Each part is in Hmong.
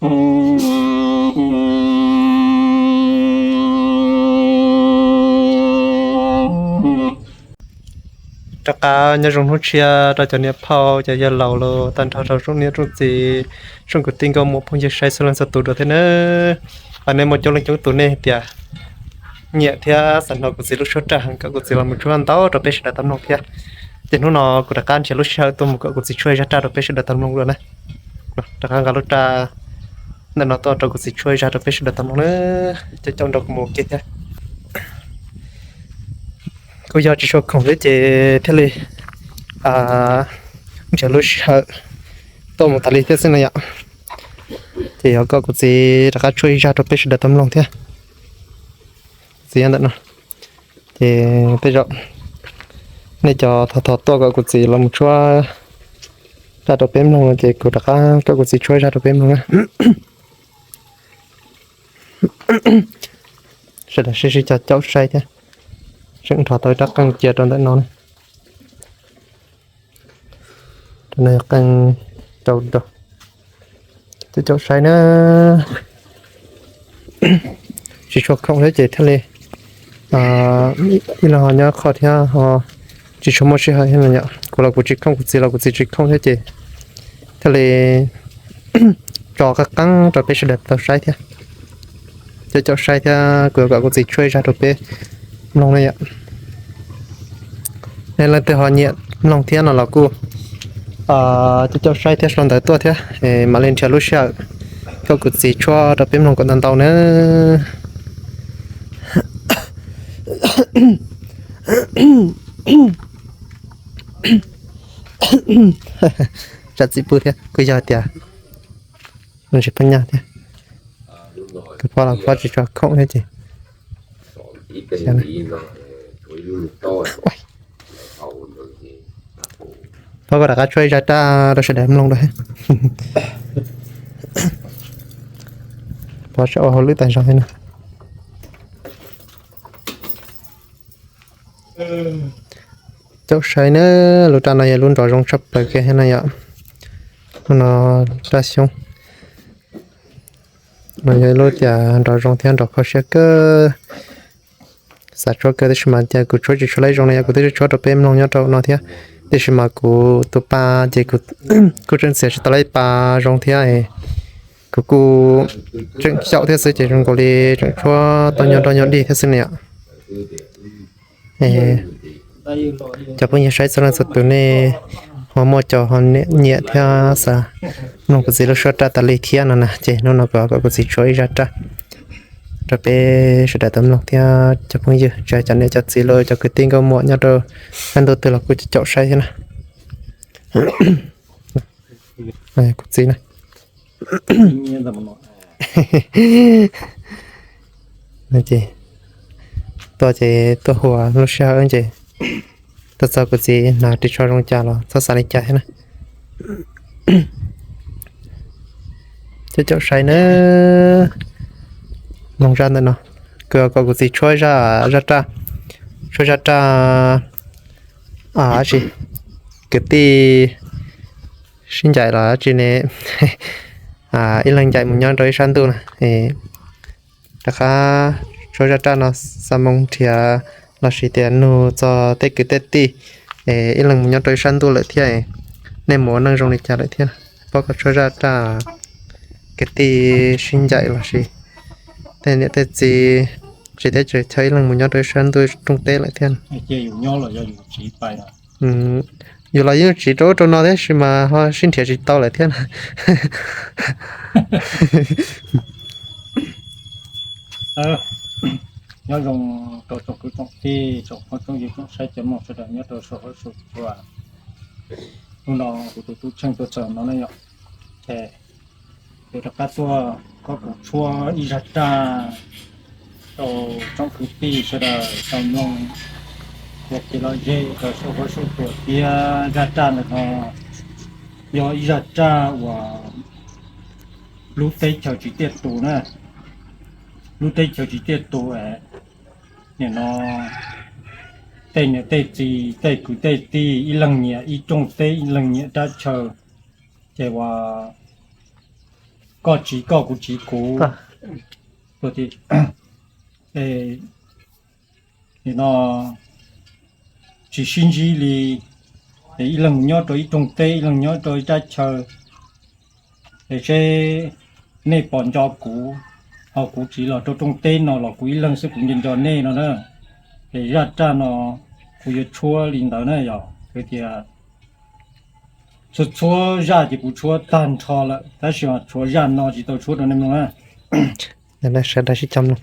Rov qab nyob zoo hnub tshiab rau cov niam phauj cov yawg laus los tag nrho rau tsoom niam tsoom txiv, tsoom kwv tij nkauj muam phooj ywg saib txhua leej txhua tus dua thiab na. Pab nej muaj coob leej coob tus nej tias nyiam thiab xav hnov kuv txiv lub suab raj heev, kom kuv txiv los mus tshuab ntau rau peb sawv daws tau mloog thiab. Ces hnub no kuv rov qab nrhiav lub sij hawm tuaj mus kom kuv txiv tshuab ib zaj raj rau peb sawv daws tau mloog dua na. Rov qab nqa lub raj ntawm no tuaj rau kuv txiv tshuab ib zaj rau peb sawv daws tau mloog na. Coj caum nrog kuv mus ua ke thiab. Kuj yog tsis tshua khoom thiab ces thiaj li nrhiav lub sij hawm tuaj mus tas li thiab xwb no yom. Ces yuav kom kuv txiv rov qab tshuab ib zaj rau peb sawv daws tau mloog thiab. Kuv txiv nyob ntawm no, ces tej zaum nej cov thov thov tuaj kom kuv txiv los mus tshuab zaj rau peb mloog no ces kuv rov qab kom kuv txiv tshuab zaj rau peb mloog na. Sawv daws sib sib caum caum saib thiab. Tseem nrho tau ib rab qeej cia rau ntawm no na. Rau no yog qeej rau rau. Caum caum saib na. Tsis tshua khoom thiab ces thiaj li ib leeg ho nyob qhov thiab ho tsis tshua muaj sij hawm thiab no yom. Kuv los kuv tsis khoom, kuv txiv los kuv txiv tsis khoom thiab ces thiaj li tso qeej qeej rau peb sawv daws tau saib thiab. Caum caum saib thiab kuv yuav kom kuv txiv tshuab ib zaj rau peb mloog na yom. Nej leej twg ho nyiam mloog thiab no los kuj caum caum saib thiab sau ntawv tuaj thiab, mam li nrhiav lub sij hawm kom kuv txiv tshuab rau peb mloog kom ntau ntau na. Tsam txim pub thiab, kuj yog tias tsis pab nyaj thiab, kuv phob los phob tsis tshua khoom thiab ces phob koj rov qab tshuab ib zaj raj rau sawv daws mloog dua. Phob tseem ua hauj lwm tas zog thiab na. Caum saib na, lub raj no yog lub nrov zoo tshaj plaws kiag thiab no yom. Lub no raj xyoob no yog ib lub tias nrov zoo thiab nrov kho siab kawg. Xav tshuab kawg tab sis mas tias kuv tshuab tsis tshua lawv zoo no yog kuv twb tshuab rau peb mloog nyob rau no thiab. Tab sis mas kuv tus pa ces kuv kuj tseem txiav tsis tau lawv pa zoo thiab, kuv kuj tseem xyaum thiab xwb ces zoo nkaus li tseem tshuab tau nyuag nroj nyuag dig thiab xwb na yom. Cov phooj ywg saib txhua leej txhua tus nej ho muaj cov ho nyiam thiab xav mloog kuv txiv lub suab raj tas li thiab no na ces hnub no kuv kom kuv txiv tshuab ib zaj raj rau peb sawv daws tau mloog thiab cov phooj ywg, tsis hais cov niam cov txiv los cov kwv tij nkauj muam nyob rau sab ntuj twg los kuj caum saib thiab na. Kuv txiv na. Ces tuaj ces tuaj hua lub sij hawm ces tuaj txog kuv txiv hnav ris tsho zoo cas los txhob xav li cas thiab na. Caum caum saib na. Mloog zaj ntawm no, kuv kom kuv txiv tshuab zaj, zaj raj, tshuab zaj raj, dab tsi, kwv tij sib ncaim los dab tsi ne, ib leeg ncaim mus nyob rau ib sab ntuj na. Rov qab tshuab zaj raj no, xa moo nrhiav lossis tias nug txog tej kwv tej tij, ib leeg mus nyob rau ib sab ntuj lawm thiab, nej mus ua neej zoo li cas lawm thiab. Pab kom tshuab zaj raj kwv tij sib ncaim lossis tej niam tej txiv tsis teb tsis chaw ib leeg mus nyob rau ib sab ntuj rooj teb lawm thiab. Yus los yeej tsiv rau ub rau no tab sis mas ho sib nrhiav tsis tau lawm thiab. Nyob zoo rau tsoom kwv tsoom tij, tsoom phooj tsoom ywg tsoom saib cov mloog sawv daws nyob rau saum huab saum cua. Hnub no kuv tus tub Tsheej tuaj txog no na yom, ces kuv rov qab tuaj kom kuv tshuab ib zaj raj rau tsoom kwv tij sawv daws tau mloog ua kev lom zem rau saum huab saum cua thiab. Zaj raj ntawm no yog ib zaj raj uas lub teb chaws tsis tiaj tus na, lub teb chaws tsis tiaj tus es nim no tej niam tej txiv tej kwv tej tij ib leeg nyiam ib rooj teb ib leeg nyiam rab chaw, ces uas koj tsiv koj kuv tsiv kuv, no tsis sib ntsib li, es ib leeg mus nyob rau ib rooj teb, ib leeg nyob rau ib rab chaw, es seb nej pom nco kuv, ho kuv tsiv los rau rooj teb no los kuv ib leeg xwb kuv nco nco nej no na. Es zaj raj no kuv yuav tshuab li ntawd na, yog tias txhua txhua zaj ces kuv tshuab tag nrho lawm, tab sis mas tshuav zaj no tsis tau tshuab rau nej mloog na. Sawv daws sib cog mloog.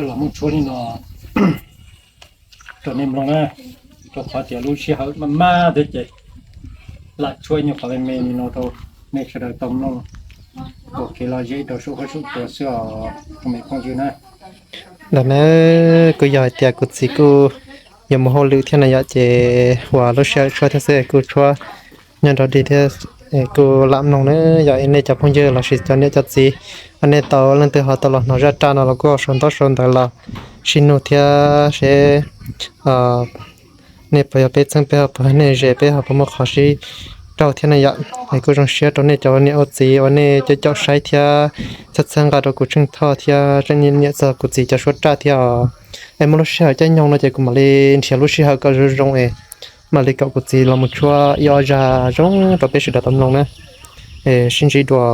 Los muab tshuab li no rau nej mloog na, rau qhov tias lub sij hawm maj maj thiab ces lam tshuab nyuag qhov me me li no rau nej sawv daws tau mloog ua kev lom zem rau saum huab saum cua xwb os tus me phooj ywg na. Ntawm na kuj yog hais tias kuv txiv kuj yuav mus hauj lwm thiab na yom, ces uas lub sij hawm tshuab thiab xwb kuj tshuab nyob nrov dig thiab kuj lam mloog na yom. Nej cov phooj ywg los sis cov niam cov txiv, nej tau leej twg ho tau los hnov zaj raj no los kuj sau ntaub sau ntawv los sib nug thiab seb nej puas yog peb txheeb peb ho puas yog nej ze peb ho puas muaj qhov sib raug thiab ne yom. Es kuj zoo siab rau nej cov ua niam ua txiv uas nej caum caum saib thiab txhawb txhawb nqa rau kuv Tsheej Thoj thiab tseem nyiam nyiam txog kuv txiv cov suab raj thiab os. Es muaj lub sij hawm caij nyoog no ces kuv mam li nrhiav lub sij hawm kom zoo zoo es mam li kom kuv txiv los mus tshuab ib ob zaj zoo rau peb sawv daws tau mloog na. Es sib ntsib dua.